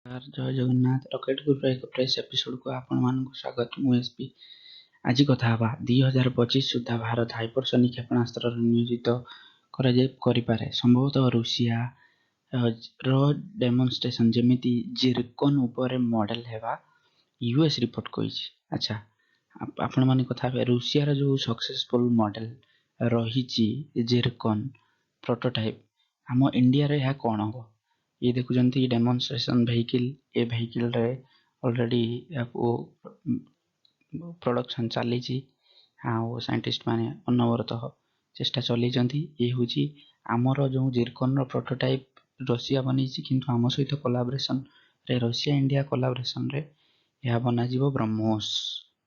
ଜୟ Jagannath. Rocket ଗ୍ରୁପ୍ର ଏକ fresh ଏପିସୋଡ଼କୁ ଆପଣମାନଙ୍କୁ ସ୍ୱାଗତ। ମୁଁ ଏସ୍ ପି। ଆଜି କଥା ହେବା, 2025 ସୁଦ୍ଧା ଭାରତ ହାଇପରସୋନିକ୍ କ୍ଷେପଣାସ୍ତ୍ରର ନିୟୋଜିତ କରାଯାଇ କରିପାରେ, ସମ୍ଭବତଃ ରୁଷିଆ ର ଡେମନଷ୍ଟ୍ରେସନ୍ ଯେମିତି ଜିରକନ୍ ଉପରେ ମଡେଲ ହେବା ୟୁଏସ୍ ରିପୋର୍ଟ କହିଛି। ଆଚ୍ଛା, ଆପଣମାନେ କଥା ହେବେ, ରୁଷିଆର ଯେଉଁ ସକ୍ସେସଫୁଲ୍ ମଡେଲ ରହିଛି ଜିରକନ୍ ପ୍ରୋଟୋଟାଇପ୍, ଆମ ଇଣ୍ଡିଆରେ ଏହା କ'ଣ ହେବ? ଇଏ ଦେଖୁଛନ୍ତି ଡେମନଷ୍ଟ୍ରେସନ୍ ଭେହିକିଲ୍। ଏ ଭେହିକିଲ୍ରେ ଅଲରେଡ଼ି ଏହାକୁ ପ୍ରଡକ୍ସନ୍ ଚାଲିଛି ଆଉ ସାଇଣ୍ଟିଷ୍ଟ ମାନେ ଅନବରତ ଚେଷ୍ଟା ଚଲେଇଛନ୍ତି। ଇଏ ହେଉଛି ଆମର ଯେଉଁ ଜିରକନ୍ର ପ୍ରୋଟୋଟାଇପ୍ ରଷିଆ ବନେଇଛି, କିନ୍ତୁ ଆମ ସହିତ କୋଲାବରେସନ୍ରେ, ରଷିଆ ଇଣ୍ଡିଆ କୋଲାବରେସନ୍ରେ ଏହା ବନାଯିବ ବ୍ରହ୍ମୋସ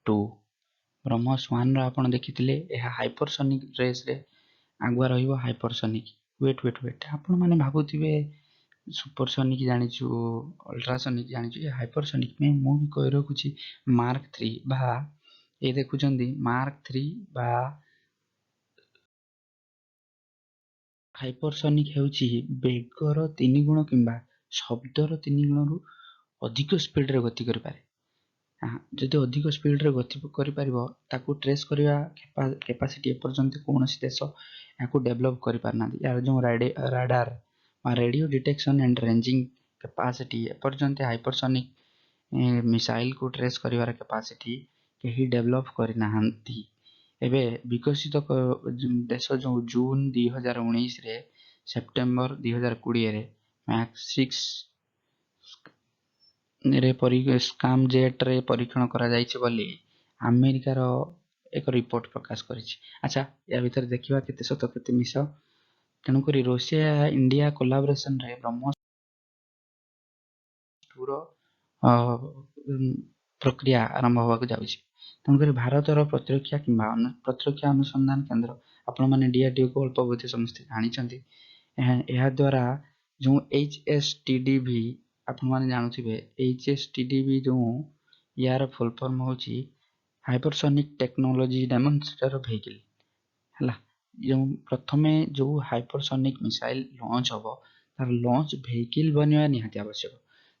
2। ବ୍ରହ୍ମୋସ 1ର ଆପଣ ଦେଖିଥିଲେ, ଏହା ହାଇପରସୋନିକ୍ ରେସ୍ରେ ଆଗୁଆ ରହିବ। ହାଇପରସୋନିକ୍, ୱେଟ୍ ୱେଟ୍ ୱେଟ୍, ଆପଣମାନେ ଭାବୁଥିବେ ସୁପରସୋନିକ୍ ଜାଣିଛୁ, ଅଲ୍ଟ୍ରାସୋନିକ୍ ଜାଣିଛୁ, ଏ ହାଇପରସୋନିକ୍ ପାଇଁ ମୁଁ ବି କହି ରଖୁଛି, ମାର୍କ 3 ବା ଏ ଦେଖୁଛନ୍ତି ମାର୍କ 3 ବା ହାଇପରସୋନିକ୍ ହେଉଛି ବେଗର 3 ଗୁଣ କିମ୍ବା ଶବ୍ଦର 3 ଗୁଣରୁ ଅଧିକ ସ୍ପିଡ଼ରେ ଗତି କରିପାରେ। ଯଦି ଅଧିକ ସ୍ପିଡ଼ରେ ଗତି କରିପାରିବ, ତାକୁ ଟ୍ରେସ୍ କରିବା କେପାସିଟି ଏପର୍ଯ୍ୟନ୍ତ କୌଣସି ଦେଶ ଏହାକୁ ଡେଭଲପ୍ କରିପାରିନାହାନ୍ତି। ଏହାର ଯେଉଁ ରାଡାର ବା radio detection and ranging capacity, ଏପର୍ଯ୍ୟନ୍ତ ହାଇପରସୋନିକ୍ ମିସାଇଲକୁ ଟ୍ରେସ୍ କରିବାର କେପାସିଟି କେହି ଡେଭଲପ୍ କରିନାହାନ୍ତି। ଏବେ ବିକଶିତ ଦେଶ ଯେଉଁ ଜୁନ୍ 2019ରେ, ସେପ୍ଟେମ୍ବର 2020ରେ ମ୍ୟାକ୍ 6 ରେ ସ୍କାମ୍ ଜେଟ୍ରେ ପରୀକ୍ଷଣ କରାଯାଇଛି ବୋଲି ଆମେରିକାର ଏକ ରିପୋର୍ଟ ପ୍ରକାଶ କରିଛି। ଆଚ୍ଛା, ୟା ଭିତରେ ଦେଖିବା କେତେ ସତ କେତେ ମିଛ। ତେଣୁକରି ରୁଷିଆ ଇଣ୍ଡିଆ କୋଲାବରେସନରେ ବ୍ରହ୍ମୋସ 2ର ପ୍ରକ୍ରିୟା ଆରମ୍ଭ ହେବାକୁ ଯାଉଛି। ତେଣୁକରି ଭାରତର ପ୍ରତିରକ୍ଷା କିମ୍ବା ପ୍ରତିରକ୍ଷା ଅନୁସନ୍ଧାନ କେନ୍ଦ୍ର, ଆପଣମାନେ ଡିଆରଡିଓକୁ ଅଳ୍ପ ବହୁତ ସମସ୍ତେ ଜାଣିଛନ୍ତି। ଏହାଦ୍ୱାରା ଯେଉଁ HSTDV, ଆପଣମାନେ ଜାଣୁଥିବେ HSTDV ଯେଉଁ, ୟାର ଫୁଲ୍ ଫର୍ମ ହେଉଛି ହାଇପରସୋନିକ୍ ଟେକ୍ନୋଲୋଜି ଡେମନଷ୍ଟ୍ରେଟର ଭେହିକିଲ୍। ହେଲା, ଯେଉଁ ପ୍ରଥମେ ଯେଉଁ ହାଇପରସୋନିକ୍ ମିସାଇଲ୍ ଲଞ୍ଚ ହେବ, ତାର ଲଞ୍ଚ ଭେହିକିଲ୍ ବନିବା ନିହାତି ଆବଶ୍ୟକ,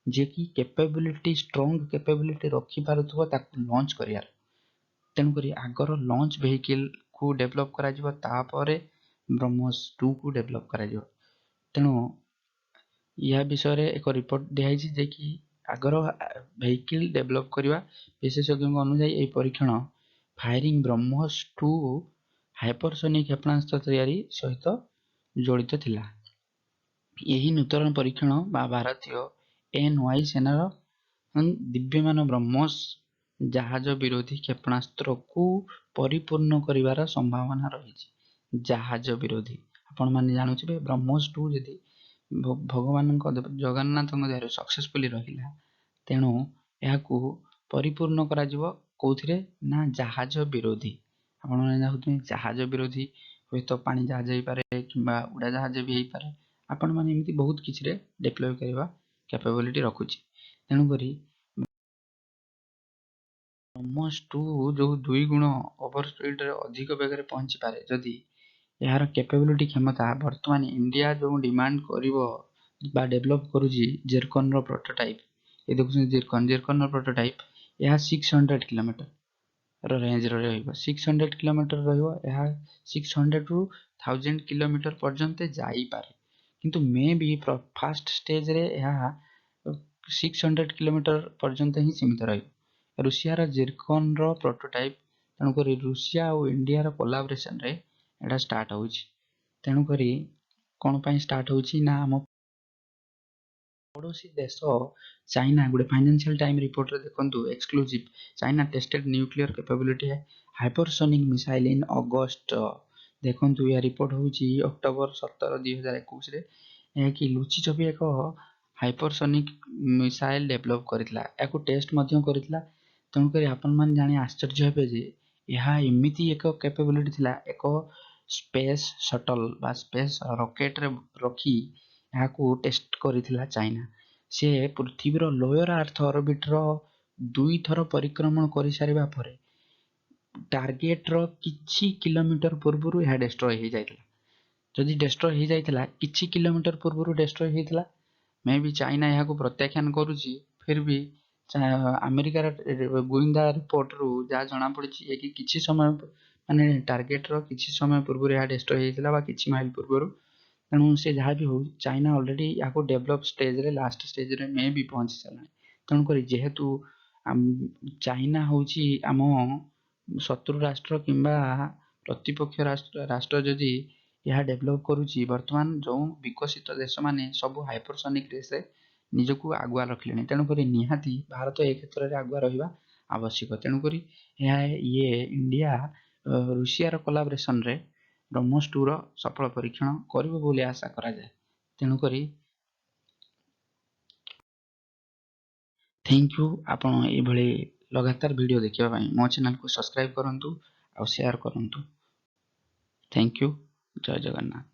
ଯିଏକି କେପାବିଲିଟି, ଷ୍ଟ୍ରଙ୍ଗ କେପାବିଲିଟି ରଖିପାରୁଥିବ ତାକୁ ଲଞ୍ଚ କରିବାର। ତେଣୁକରି ଆଗର ଲଞ୍ଚ ଭେହିକିଲ୍କୁ ଡେଭଲପ୍ କରାଯିବ, ତାପରେ ବ୍ରହ୍ମୋସ 2କୁ ଡେଭଲପ୍ କରାଯିବ। ତେଣୁ ୟା ବିଷୟରେ ଏକ ରିପୋର୍ଟ ଦିଆହେଇଛି ଯେ କି ଆଗର ଭେହିକିଲ୍ ଡେଭଲପ୍ କରିବା। ବିଶେଷଜ୍ଞଙ୍କ ଅନୁଯାୟୀ ଏହି ପରୀକ୍ଷଣ ଫାୟାରିଂ ବ୍ରହ୍ମୋସ 2 ହାଇପରସୋନିକ୍ କ୍ଷେପଣାସ୍ତ୍ର ତିଆରି ସହିତ ଜଡ଼ିତ ଥିଲା। ଏହି ନୂତନ ପରୀକ୍ଷଣ ବା ଭାରତୀୟ ଏନ୍ ୱାଇ ସେନାର ଦିବ୍ୟମାନ ବ୍ରହ୍ମୋସ ଜାହାଜ ବିରୋଧୀ କ୍ଷେପଣାସ୍ତ୍ରକୁ ପରିପୂର୍ଣ୍ଣ କରିବାର ସମ୍ଭାବନା ରହିଛି। ଜାହାଜ ବିରୋଧୀ, ଆପଣମାନେ ଜାଣୁଥିବେ, ବ୍ରହ୍ମୋସ 2 ଯଦି ଭଗବାନଙ୍କ ଜଗନ୍ନାଥଙ୍କ ଦେହରୁ ସକ୍ସେସଫୁଲି ରହିଲା, ତେଣୁ ଏହାକୁ ପରିପୂର୍ଣ୍ଣ କରାଯିବ କେଉଁଥିରେ ନା ଜାହାଜ ବିରୋଧୀ। ଆପଣମାନେ ଜାଣୁଥିବେ, ଜାହାଜ ବିରୋଧୀ ହୁଏତ ପାଣି ଜାହାଜ ହେଇପାରେ କିମ୍ବା ଉଡ଼ାଜାହାଜ ବି ହେଇପାରେ। ଆପଣମାନେ ଏମିତି ବହୁତ କିଛିରେ ଡିପ୍ଲୟ କରିବା କ୍ୟାପାବିଲିଟି ରଖୁଛି। ତେଣୁକରି ବ୍ରହ୍ମୋସ 2 ଯେଉଁ 2 ଗୁଣ ଓଭର ସ୍ପିଡ଼ରେ ଅଧିକ ବେଗରେ ପହଞ୍ଚିପାରେ, ଯଦି ଏହାର କ୍ୟାପାବିଲିଟି କ୍ଷମତା ବର୍ତ୍ତମାନ ଇଣ୍ଡିଆ ଯେଉଁ ଡିମାଣ୍ଡ କରିବ ବା ଡେଭଲପ୍ କରୁଛି ଜିରକନ୍ର ପ୍ରୋଟୋଟାଇପ୍, ଏ ଦେଖୁଛନ୍ତି ଜିରକନ୍, ଜିରକନ୍ର ପ୍ରୋଟୋଟାଇପ୍, ଏହା 600 କିଲୋମିଟର ରେଞ୍ଜରେ ରହିବ। 600 କିଲୋମିଟର ରହିବ। ଏହା 600ରୁ 1000 କିଲୋମିଟର ପର୍ଯ୍ୟନ୍ତ ଯାଇପାରେ, କିନ୍ତୁ ମେ ବି ଫାଷ୍ଟ ଷ୍ଟେଜରେ ଏହା 600 କିଲୋମିଟର ପର୍ଯ୍ୟନ୍ତ ହିଁ ସୀମିତ ରହିବ, ରୁଷିଆର ଜିରକନ୍ର ପ୍ରୋଟୋଟାଇପ୍। ତେଣୁକରି ରୁଷିଆ ଆଉ ଇଣ୍ଡିଆର କୋଲାବରେସନରେ ଏଇଟା ଷ୍ଟାର୍ଟ ହେଉଛି। ତେଣୁକରି କ'ଣ ପାଇଁ ଷ୍ଟାର୍ଟ ହେଉଛି ନା ଆମ ପଡ଼ୋଶୀ ଦେଶ ଚାଇନା ଗୋଟେ ଫାଇନାନ୍ସିଆଲ ଟାଇମ୍ ରିପୋର୍ଟରେ ଦେଖନ୍ତୁ, exclusive, China tested nuclear capability hypersonic missile in August। ଦେଖନ୍ତୁ, ଏହା ରିପୋର୍ଟ ହେଉଛି ଅକ୍ଟୋବର 17 2021ରେ, ଏହାକି ଲୁଚି ଛପି ଏକ ହାଇପରସୋନିକ୍ ମିସାଇଲ୍ ଡେଭଲପ୍ କରିଥିଲା, ଏହାକୁ ଟେଷ୍ଟ ମଧ୍ୟ କରିଥିଲା। ତେଣୁକରି ଆପଣମାନେ ଜାଣି ଆଶ୍ଚର୍ଯ୍ୟ ହେବେ ଯେ ଏହା ଏମିତି ଏକ କ୍ୟାପାବିଲିଟି ଥିଲା, ଏକ ସ୍ପେସ୍ ସଟଲ୍ ବା ସ୍ପେସ୍ ରକେଟରେ ରଖି ଏହାକୁ ଟେଷ୍ଟ କରିଥିଲା ଚାଇନା। ସେ ପୃଥିବୀର ଲୋୟର ଆର୍ଥ ଅରବିଟର ଦୁଇଥର ପରିକ୍ରମଣ କରିସାରିବା ପରେ ଟାର୍ଗେଟର କିଛି କିଲୋମିଟର ପୂର୍ବରୁ ଏହା ଡେଷ୍ଟ୍ରୟ ହେଇଯାଇଥିଲା। ଯଦି ଡେଷ୍ଟ୍ରୟ ହେଇଯାଇଥିଲା, କିଛି କିଲୋମିଟର ପୂର୍ବରୁ ଡେଷ୍ଟ୍ରୟ ହେଇଥିଲା, ମେ ବି ଚାଇନା ଏହାକୁ ପ୍ରତ୍ୟାଖ୍ୟାନ କରୁଛି, ଫିର୍ ବି ଆମେରିକାର ଗୁଇନ୍ଦା ରିପୋର୍ଟରୁ ଯାହା ଜଣାପଡ଼ିଛି କି କିଛି ସମୟ, ମାନେ ଟାର୍ଗେଟର କିଛି ସମୟ ପୂର୍ବରୁ ଏହା ଡେଷ୍ଟ୍ରୟ ହେଇଥିଲା ବା କିଛି ମାଇଲ ପୂର୍ବରୁ। ତେଣୁ ସେ ଯାହା ବି ହଉ, ଚାଇନା ଅଲରେଡ଼ି ଏହାକୁ ଡେଭଲପ୍ ଷ୍ଟେଜରେ, ଲାଷ୍ଟ ଷ୍ଟେଜରେ ମେ ବି ପହଞ୍ଚି ସାରିଲାଣି। ତେଣୁକରି ଯେହେତୁ ଚାଇନା ହେଉଛି ଆମ ଶତ୍ରୁ ରାଷ୍ଟ୍ର କିମ୍ବା ପ୍ରତିପକ୍ଷ ରାଷ୍ଟ୍ର, ଯଦି ଏହା ଡେଭଲପ୍ କରୁଛି, ବର୍ତ୍ତମାନ ଯେଉଁ ବିକଶିତ ଦେଶମାନେ ସବୁ ହାଇପରସୋନିକ୍ ରେସ୍ରେ ନିଜକୁ ଆଗୁଆ ରଖିଲେଣି, ତେଣୁକରି ନିହାତି ଭାରତ ଏ କ୍ଷେତ୍ରରେ ଆଗୁଆ ରହିବା ଆବଶ୍ୟକ। ତେଣୁକରି ଏହା ଇଏ ଇଣ୍ଡିଆ ରୁଷିଆର କୋଲାବରେସନରେ ବ୍ରହ୍ମୋସ 2ର ସଫଳ ପରୀକ୍ଷଣ କରିବ ବୋଲି ଆଶା କରାଯାଏ। ତେଣୁକରି thank you. ଆପଣ ଏଇଭଳି ଲଗାତାର ଭିଡ଼ିଓ ଦେଖିବା ପାଇଁ ମୋ ଚ୍ୟାନେଲକୁ ସବସ୍କ୍ରାଇବ୍ କରନ୍ତୁ ଆଉ ସେୟାର କରନ୍ତୁ। Thank you. Jay Jagannath.